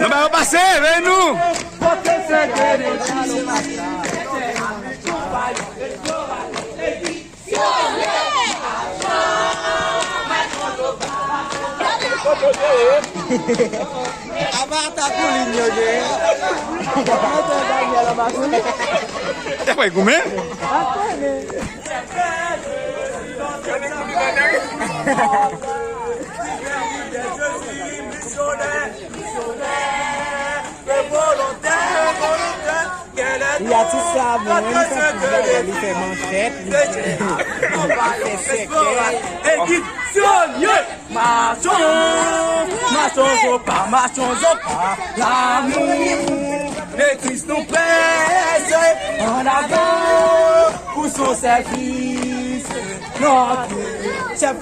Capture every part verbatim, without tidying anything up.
Nan ba yo pase, veye nou. Apa atak ou liy yo genyen? Mete Daniel anba kou li. Te fè goumen? Li atis sa, bon, li fè tout bagay, li fè manchèt, li fè, li fè sèkèy. Egipsyen, mason, mason, zopa, mason, zopa, lamou, legliz nou prese, an avan, pou son sèvis, notre chef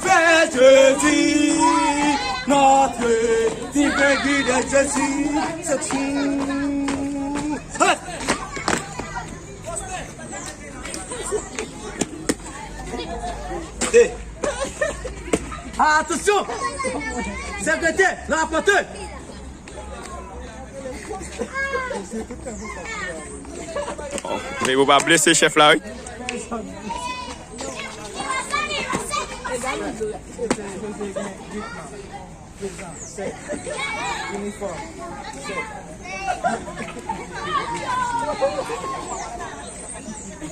Jésus, notre divin guide Jésus, c'est tout. Hey! Hey! Atansyon! Sekretè, rapòtè! Veye pou pa blese chèf la, wi.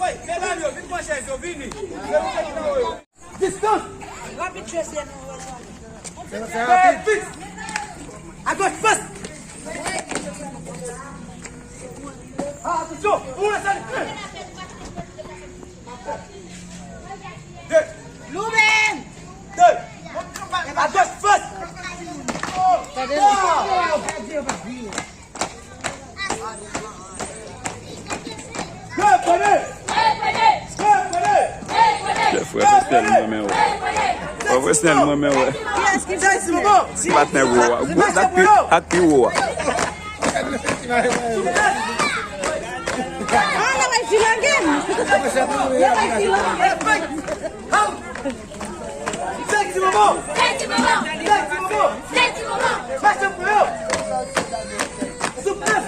Wi, medam yo, vin pran chèz yo, vini. Distans! Rapid, Joseph. Fè fiks! Agoch, fas! Atansyon! Ou lese li! De! Louben! De! Agoch, fas! Tande! Chèf, pwofesyonèl mwen men wè. Pwofesyonèl mwen men wè. Patnè gwo a. Gwo a, ak pi, ak pi wo a. Ah, la bay filangen. La bay filangen. Sèk ti moman! Sèk ti moman! Sèk ti moman! Sèk ti moman! Mache pou yo! Souplas!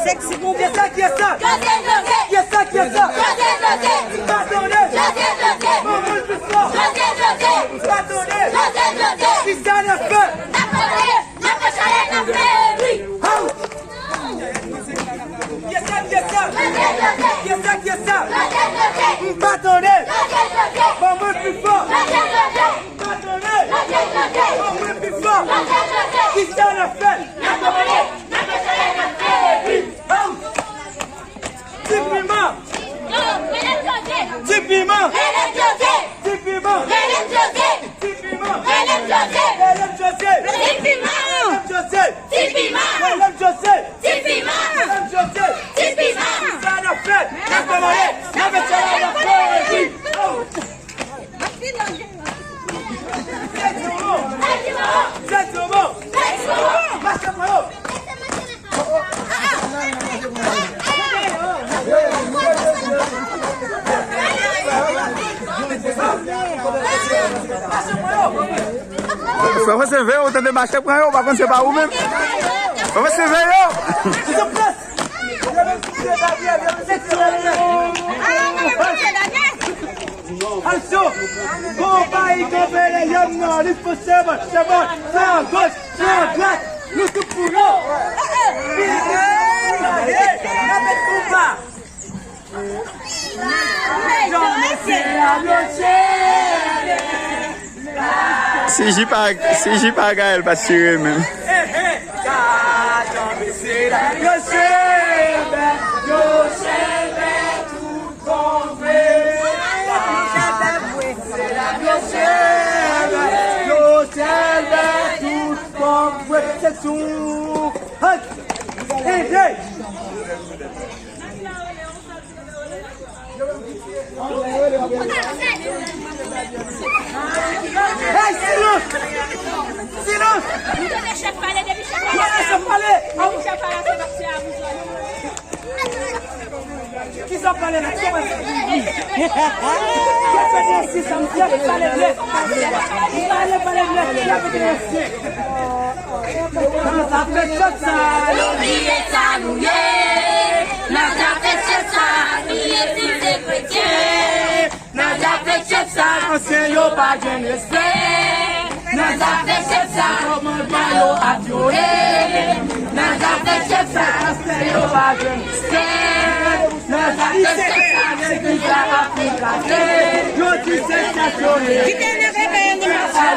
Sèk ti moman! Kiyès sa? Kiyès sa? José José! Kiyès sa? Kiyès sa? José José! M pa tande! José José! Manman l pi fò! José José! M pa tande! José José! Kisa n ap fè? N ap tande! N ap fè chalè, n ap fè bri! Haw! Kiyès sa, kiyès sa? Kiyès sa, kiyès sa? M pa tande! Ban mwen pi fò! M pa tande! Ban mwen pi fò! Kisa n ap fè? Haw! Ti piman! Ti piman! Ti piman! Ti piman! Ti piman! Ti piman! Ti piman! Ti piman! Ti piman! Ti piman! Ti piman! Sa n ap fè? N ap kòmande! N ap fè sa n ap fè! Sèk ti moman! Sèk ti moman! Mache pran yo! Frè Franse, veye w, tande, mache pran yo, ou pa konn se pa ou menm. Frè Franse, veye yo. Aksyon! Konpayi kanpe lè yòm nan, li fò sèmòt, sèmòt, sa goch, sa dwat, nou tout pou yo! N ap met konba! Si J pa, si J pa Gaël pa t tire menm. Yo sèlbè, yo sèlbè tout bon vre. Yo sèlbè, yo sèlbè tout bon vre. Se tou. Hey! Hey! Hey, silans! Silans! Nou tande chèf pale, depi chèf pale, depi chèf pale, se, se a bouzwen. Nan zafè chèf sa, nou bliye sa nou ye. Nan zafè chèf sa, nou bliye si se kretyen. Nan zafè chèf sa, ansyen yo pa gen respè. Nan zafè chèf sa, kòmandman yo ap vyole. Nan zafè chèf sa, ansyen yo pa gen respè. Nan zafè chèf sa, legliz la ap ekraze. Yo di se chèf yo ye. Kite n fè peyi nou mache.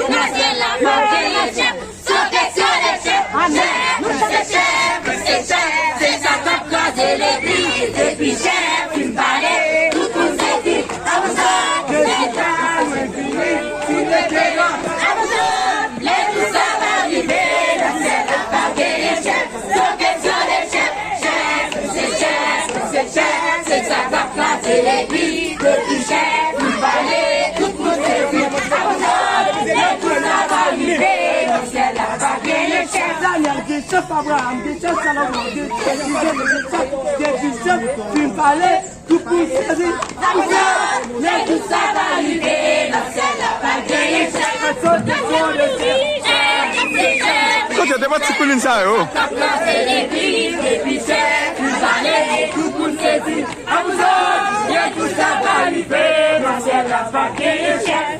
Nan syèl la pa genyen chèf. Sou kesyon de chèf, chèf, se chèf, se chèf, se sa k ap kraze legliz. Depi chèf fin pale, tout moun sezi. Avan zòt, lè tou sa va lwen vini, fin rete non. Avan zòt, lè tou sa va rive, nan syèl la pa genyen chèf. Sou kesyon de chèf, chèf, se chèf, se chèf, se sa k ap kraze legliz. Depi chèf fin pale, tout moun sezi. Avan zòt, lè tou sa va rive, nan syèl la pa genyen chèf. Daniel gen chèf, Abraham gen chèf, Salomon gen chèf, Joseph gen chèf. Depi chèf fin pale, tout moun sezi. Avan zòt, lè tou sa va rive, nan syèl la pa genyen chèf. Sou kesyon de chèf, chèf, se chèf. Kote te pran ti koulin sa yo? K ap kraze legliz, depi chèf fin pale, tout moun sezi. Avan zòt, lè tou sa va rive, nan syèl la pa genyen chèf.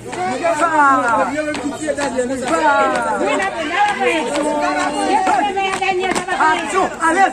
Aksyon, ale!